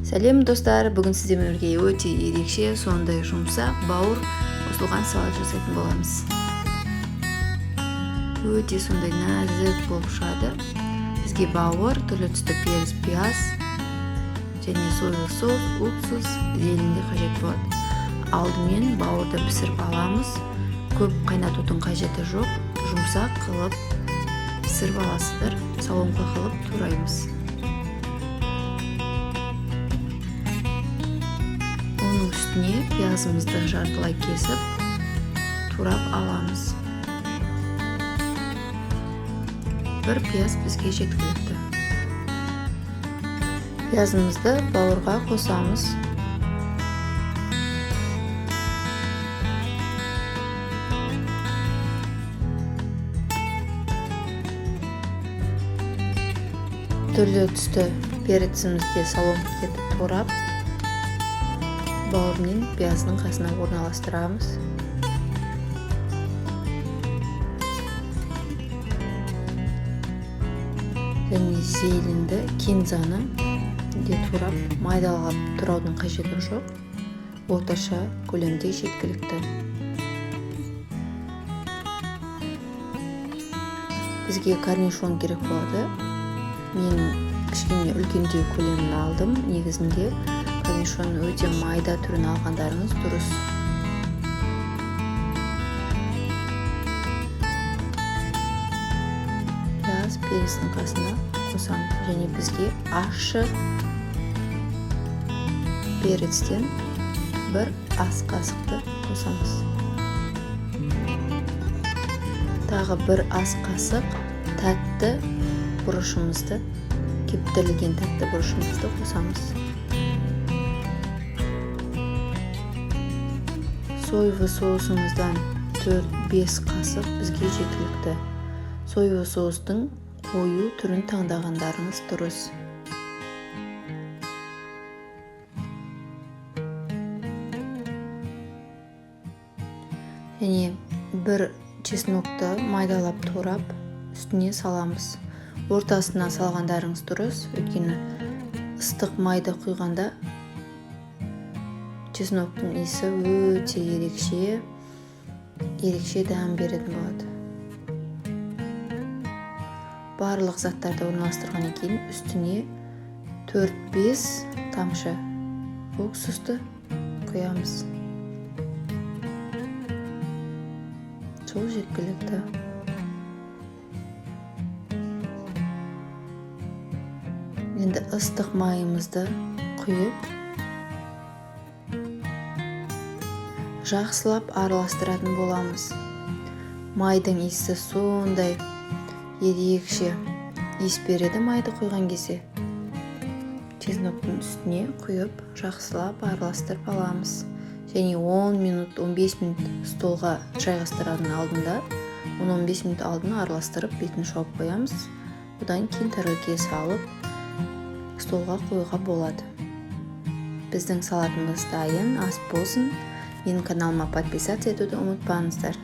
Сәлем, достар! Бүгін сіздермен бірге өте ерекше, сондай жұмсақ бауыр қосылған салат жасайтын боламыз. Өте сондай нәзік болып шығады. Бізге бауыр, түрлі түсті періс, пияз және соевый соус, уксус, зелень де қажет болады. Алдымен бауырды пісіріп аламыз. Көп қайнатудың қажеті жоқ, жұмсақ қылып пісіріп аласыздар. Соломка қылып тураймыз. Оның үстіне пиязымызды жартылай кесіп турап аламыз. Бір пияз бізге жеткілікті. Пиязымызды бауырға қосамыз. Түрлі түсті перецімізді соломка етіп турап, бауыр мен пияздың қасына орналастырамыз. Және зеленді, кинзаны де турап, майдалап тураудың қажеті жоқ, орташа көлемде жеткілікті. Бізге корнишон керек болады. Мен кішкене үлкендеу көлемін алдым. Негізінде корнишон өте майда түрін алғандарыңыз дұрыс. Пияз перістің қасына қосамыз. Және бізге ащы перецтен бір ас қасықты қосамыз. Тағы бір ас қасық тәтті бұрышымызды, кептірілген тәтті бұрышымызды қосамыз. Соевый соусымыздан 4-5 қасық бізге жеткілікті. Соевый соустың қою түрін таңдағандарыңыз дұрыс. Және бір чеснокты майдалап турап үстіне саламыз. Ортасына салғандарыңыз дұрыс, өйткені ыстық майды құйғанда чесноктың иісі өте ерекше дәм беретін болады. Барлық заттарды орналастырғаннан кейін үстіне 4-5 тамшы уксусты құямыз. Сол жеткілікті. Енді ыстық майымызды құйып, жақсылап араластыратын боламыз. Майдың иісі сондай ерекше иіс береді майды құйған кезде. Чесноктың үстіне құйып, жақсылап араластырып аламыз. Және 10 минут, 15 минут столға жайғастырардың алдында, 10-15 минут алдын араластырып, бетін жауып қоямыз. Одан кейін тарелкеге салып, столға қоюға болады. Біздің салатымыз дайын, ас болсын. Менің каналыма подписаться етуді ұмытпаңыздар.